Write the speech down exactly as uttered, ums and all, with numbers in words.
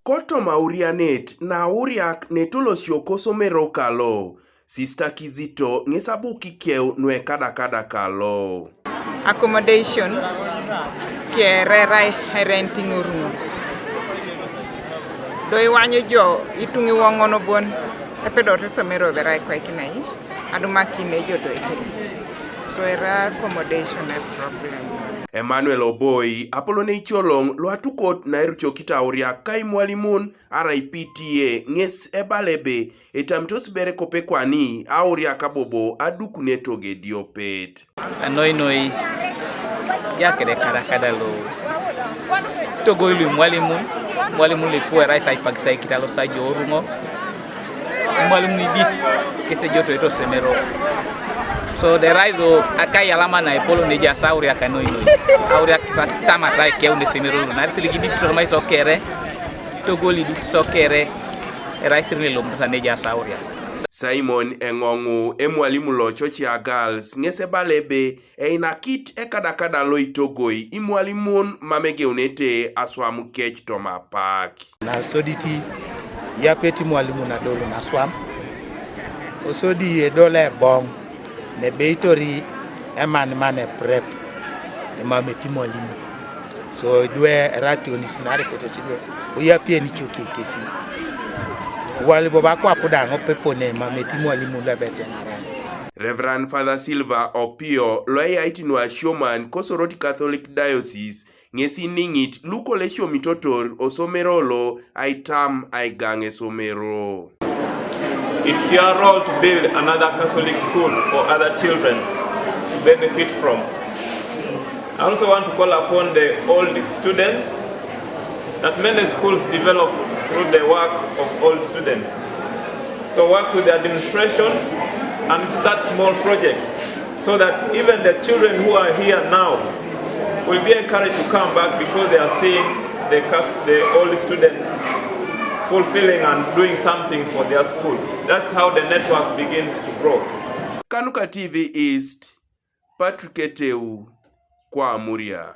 Kotom aurianet na auriak ne tolosio kosomero kalo, Sista Kizito ŋes abu kikeu nuekadakada kalo. Accommodation kere erai renting a room. Do iwanyu jo ituŋ iwoŋon bon epedorete esomero ebe erai kwaikinai adumakin ejotoete. So erai accommodation a problem. Emmanuel Oboi apolon eicoloŋ lo atukot na erucokit auriak ka imwalimun arai P T A ŋes ebala ebe etamitos bere kope kwani auriak abobo adukune togo ediopet. Anoinoi jakere kadakada lo togoi lu imwalimun, imwalimun lu ipu erai sa ipakisai kitalo sa jo oruŋo, imwalimun idis kese joto eto semero. So derai do akai alama na epolo neja sa auriak anoinoi, auriak kisa tamata ekeun esemero lo nari siligidi kitosomai so kere togoli duk so kere erai sirin elomurisa neja sa auriak. Simon Eŋoŋu emwalimu lo Chochia Girls ŋes ebala ebe einakit ekadakada lo itogoi imwalimun mam egeunete aswam kec toma apak. Nasodit yapet imwalimun adolu naswam, kosodi edol eboŋ nebeitori emaniman eprep emameti imwalimun. So idwe erationis narekotos idwe oyapienicoki kesi. Wal bobo akwap da ŋopepone mameti mwalimu lo ebeteŋaran. Reverend Father Silver Opio lo eyait nuasioman kosoroti Catholic Diocese ŋes iniŋit lukolesiomitotor osomero lo aitam aigaŋ esomero. It's your role to build another Catholic school for other children to benefit from. I also want to call upon the old students that many schools develop through the work of old students. So work with the administration and start small projects so that even the children who are here now will be encouraged to come back because they are seeing the, the old students fulfilling and doing something for their school. That's how the network begins to grow. Kanuka T V East, Patrick Eteu, kwa Amuria.